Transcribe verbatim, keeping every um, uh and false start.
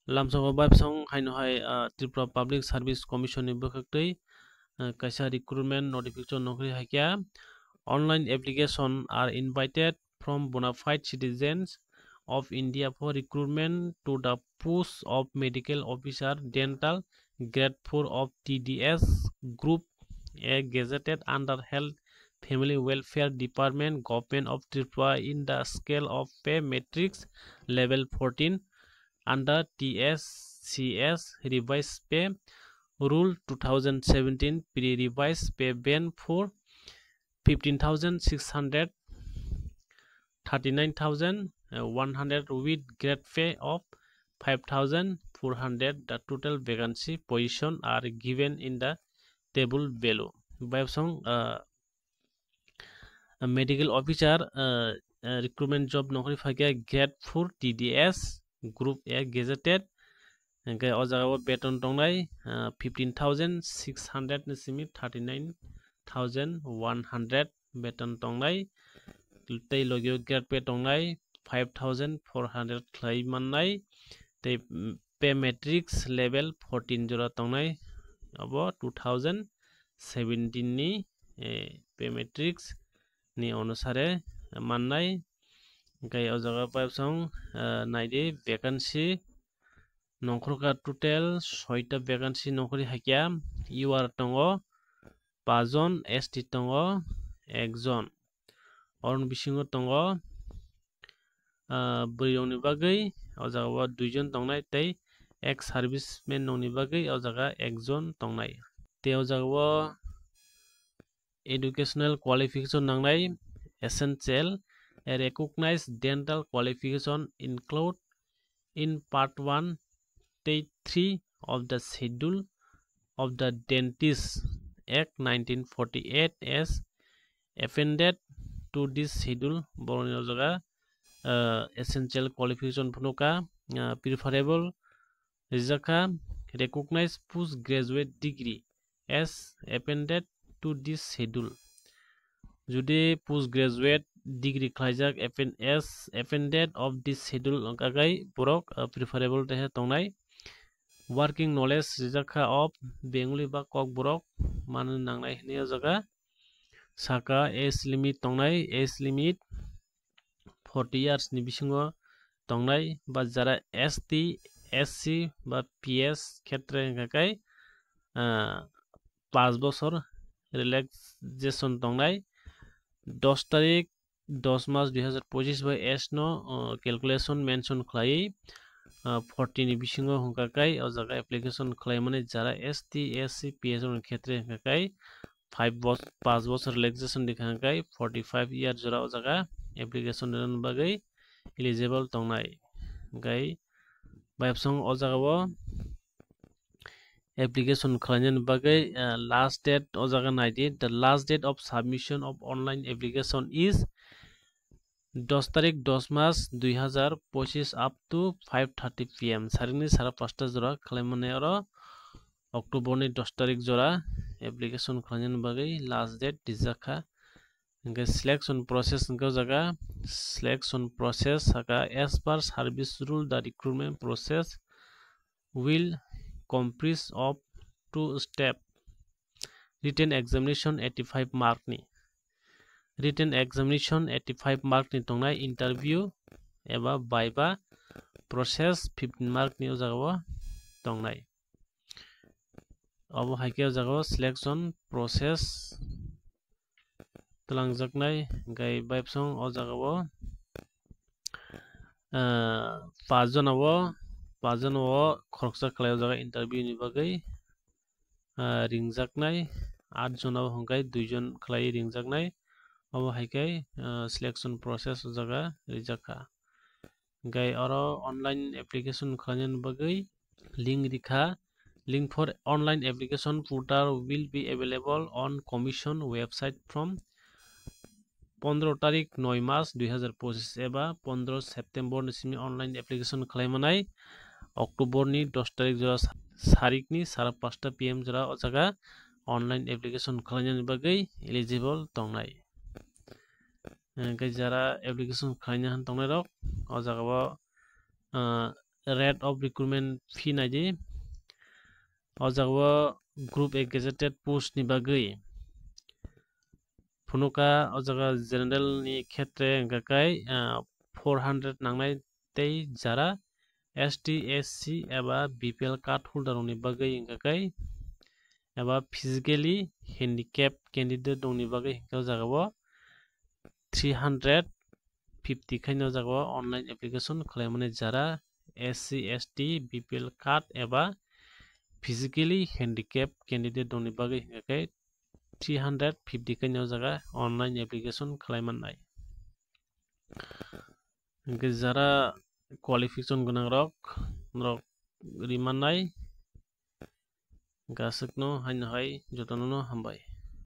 Lamsao baibsong haino hai, ah, Tripura Public Service Commission ni bwkhaktwi, ah, kaisa recruitment notification nongkhorwi hai khe, online application are invited from bona fide citizens of India for recruitment to the post of medical officer, dental, grade four of T D S group A gazetted under Health Family Welfare Department, Government of Tripura in the scale of pay matrix level fourteen under T S C S revised pay rule two thousand seventeen pre revised pay band for fifteen thousand six hundred, thirty-nine thousand one hundred with grade pay of five thousand four hundred. The total vacancy position are given in the table below. Baibsong, ah, medical officer, ah, ah, recruitment job nongkhorwi phaikha grade four T D S group A gazetted. Hwnkhe o jaga o beton tongnai, ah, fifteen thousand six hundred ni simi thirty-nine thousand one hundred beton tongnai. Tei logi o grade pay tongnai five thousand four hundred khlai mannai. Tei, mm, pay matrix level fourteen jora tongnai. Abo two thousand seventeen ni, eh, pay matrix ni onusare mannai. Hwnkhe o jaga baibsong, ah, naidi vacancy nongkhorkha total soita vacancy nongkhorwi hai khe U R tongo paanch jon, S T tongo ekjon. Oroni bisingo tongo, ah, bwrwi rokni bagwi o jaga o duijon tongnai tei ex serviceman rokni bagwi o jaga ekjon tongnai. Tei o jaga o educational qualification nangnai, essential, a recognized dental qualification include in part one tei three of the Schedule of the Dentist Act nineteen forty-eight as amended to this schedule. Boroni o jaga, ah, essential qualification phunukha, ah, preferable rijak kha recognized postgraduate degree as amended to this schedule. Jodi postgraduate degree khlaijak appen-, as amended of this schedule wngkha khe borok, ah, preferable tehe tongnai. Working knowledge rijak kha of Bengali ba Kokborok manwi nangnai hinwi o jaga saka. Age limit tongnai, age limit forty years ni bisingo tongnai, ba jara S T, S C ba P S khetre wngkha khe, ah, paanch bochor relaxation tongnai. Dos tarik dos mas dui hazar pochis bai age no, ah, calculation mention khlaiwi, ah, forty ni bisingo hwnkha khe o jaga application khlaimani jara S T, S C, P S rokni khetre hwnkha khe five bos-, paanch bochor relaxation rikha hwnkha khe forty five year jora o jaga application rwnani bagwi eligible tongnai. Hwnkhe baibsong o jaga o application khlainani bagwi, ah, last date o jaga naidi, the last date of submission of online application is dos tarik dos mas dui hazar pochis up to five thirty P M, sarikni sara pasta jora khlaimani oro October ni dos tarik jora application khlainani bagwi last date rijak kha. Hwnkhe selection process hwnkhe o jaga selection process saka as per service rule the recruitment process will comprise of two step. Written examination eighty five mark ni. Written examination eighty five mark ni tongnai, interview eba viva process fifteen mark ni o jaga o tongnai. Obo hai khe o jaga o selection process twlangjaknai, hwnkhe baibsong o jaga o, ah, paanch jona o, paanch jona o khoroksa khlai o jaga interview ni bagwi, ah, ringjaknai, aat jona o hwnkhe duijon khlai ringjaknai. Obo hai khe, ah, selection process o jaga rijak kha. Hwnkhe oro online application khlainani bagwi link rikha. Link for online application portal will be available on commission website from pondro tarik noi mas dui hazar pochis eba pondro September ni simi online application khlaimanai. October ni dos tarik jora sa-, sarikni sara pasta P M jora o jaga online application khlainani bagwi eligible tongnai. Hwnkhe jara application khlaina han tongnai rok o jaga o, ah, rate of recruitment fee naidi. O jaga o group A gazetted post ni bagwi phunuka o jaga general ni khetre hwnkha khe, ah, four hundred nangnai tei jara S T, S C eba B P L card holder rokni bagwi hwnkha khe eba physically handicap candidate rokni bagwi hwnkha o jaga o three hundred fifty khaino o jaga o online application khlaimani jara S C, S T, B P L card eba physically handicap candidate rokni bagwi hwnkha khe three hundred fifty khaino o jaga online application khlai mannai. Hwnkhe jara qualification gwnang rok, norok rimannai. Hwnkhe aswkno haino hai jotono no hambai.